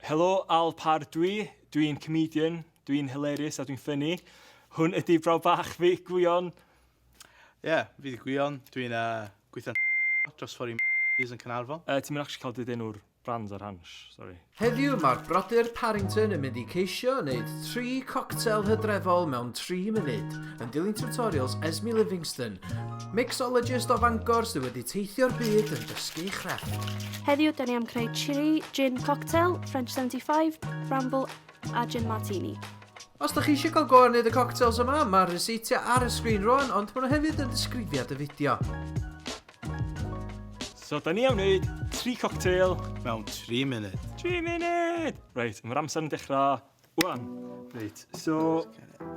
Helo, Al Parr dwi. Dwi'n comedian, dwi'n hilarious a dwi'n funny. Hwn ydy brawd bach fi, Gwion. Ie, yeah, fi di Gwion. Dwi'n uh, gweithio'n dros ffordd i yn Caernarfon. Uh, ti'n mynd actually cael dweud enw'r brands ar Hansh, sorry. Heddiw mae'r brodyr Parrington yn mynd i ceisio wneud tri coctel hydrefol mewn 3 munud, yn dilyn tutorials Esme Livingston, mixologist o Fangor sydd wedi teithio'r byd yn dysgu ei chrefft. Heddiw, da ni am creu tri gin cocktail, French 75, Bramble a Gin Martini. Os da chi eisiau cael go ar wneud y cocktails yma, mae'r ryseitiau ar y sgrin rwan, ond maen nhw hefyd yn disgrifiad y fideo. So, da ni am wneud tri cocktail. Mewn 3 munud. 3 munud! Reit, mae'r amser yn dechrau wan. Reit, so...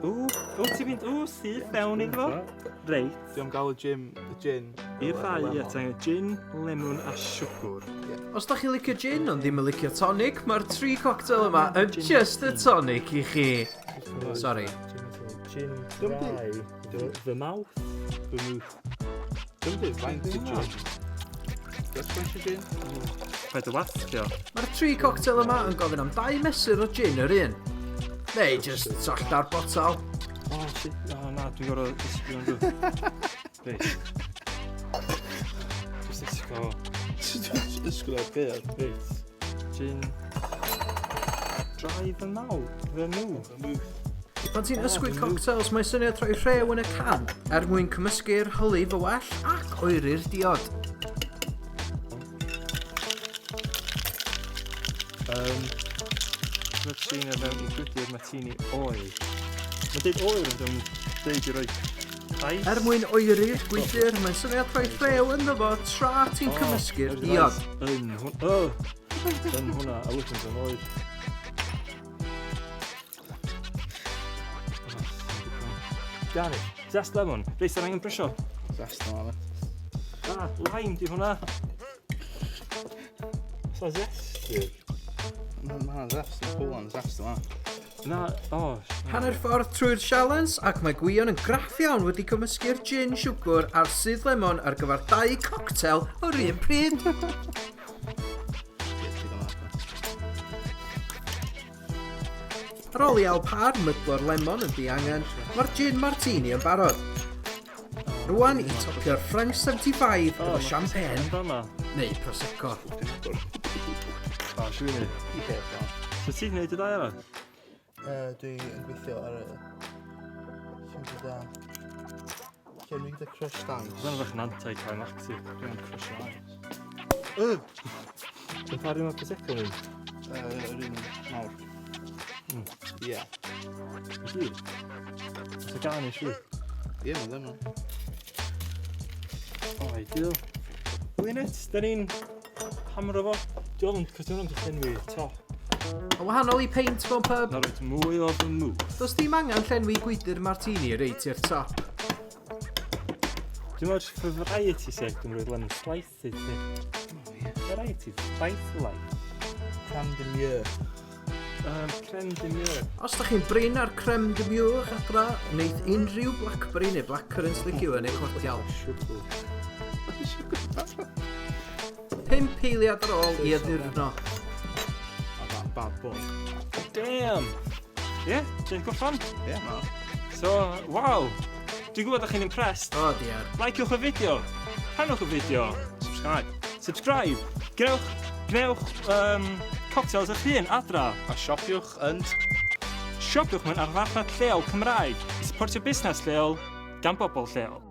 Ww, ww, ti'n mynd, ww, syth fewn iddo fo. Reit. Dwi am gael y gin, y gin. I'r ddau, ie, ti'n gin, lemon a siwgr. Yeah. Os da chi'n licio gin ond ddim yn licio tonic, mae'r tri cocktail yma yn just y tonic i chi. Sorry. Gin dry, the mouth, the mouth. Dwi'n dweud faint o gin. Dwi'n faint o gin? Paid o wastio. Mae'r tri cocktail yma yn gofyn am dau mesur o gin yr un. Neu just sollt ar botal. O, oh, shit. O, oh, na, dwi'n gorfod ysgol yn dwi. Reit. Just ysgol. Ysgol ar beth? Reit. Gin. Dry the mouth. The mouth. The mouth. Pan ti'n ysgwyd cocktails, mae syniad rhoi rhew yn y can er mwyn cymysgu'r hylif y well ac oeri'r diod. Um, Roedd ti'n fewn i gwydr martini oer. Mae'n deud oer ond dwi'n deud i roi ice. Er mwyn oeri'r gwydr, mae'n syniad rhoi rhew ynddo fo tra ti'n oh, cymysgu'r diod. Yn hwnna, oh, yn hwnna, a wedyn yn oer. Gareth, zest lemon. Reit, da angen brysio. Zest lemon. Ah, lime di hwnna. Sa zest di? Mae hwnna'n zest, mae'n cool yn zest yma. Na, o. Oh, Hanner ffordd trwy'r sialens ac mae Gwion yn graff iawn wedi cymysgu'r gin siwgr a'r sudd lemon ar gyfer dau coctel o'r un pryd. Ar ôl i Al Parr mydlo'r lemon yn ddiangen, mae'r gin martini yn barod. Rwan i topio'r French 75 efo champagne neu Prosecco. O, siw i So ti'n gwneud y ddau arall? Uh, dwi yn gweithio ar y... Lle gyda... Lle dwi gyda crushed ice. Mae'n fach yn anti-climactic. Dwi'n crush ice. Ugh! Ti'n paru mae Prosecco yn? Yr un mawr. Ie. I gyd? Oes y garnish fi? Ie, mae ddim yn. O, ideal. Brilliant, da ni'n hamro fo. Diolch yn, cos dwi'n mynd llenwi top. Yn wahanol i peint mewn pub. Na roed mwy o fy mŵ. Does dim angen llenwi gwydr martini reit i'r top. Dwi'n meddwl, for variety sake, dwi'n rhoi lemon slice. Sut ti? Variety, spice life. Creme de mure. Um, creme de mure. Os da chi'n brin ar creme de mure adra, wneud unrhyw blackberry neu blackcurrant liqueur neu cordial. Siwgr. Pump eiliad ar ôl i addurno. Oh, that bad boy. Damn! Ie, yeah, ti'n gorffan? Ie, yeah, man. So, waw! Dwi'n gwybod ydych chi'n impressed. O, oh, diar. Likewch y fideo. Rhannwch y fideo. Subscribe. Subscribe. Gnewch, gnewch um, cocktails eich hun adra. A siopiwch yn... Siopiwch mewn arfarchnad lleol Cymraeg i supportio busnes lleol gan bobl lleol.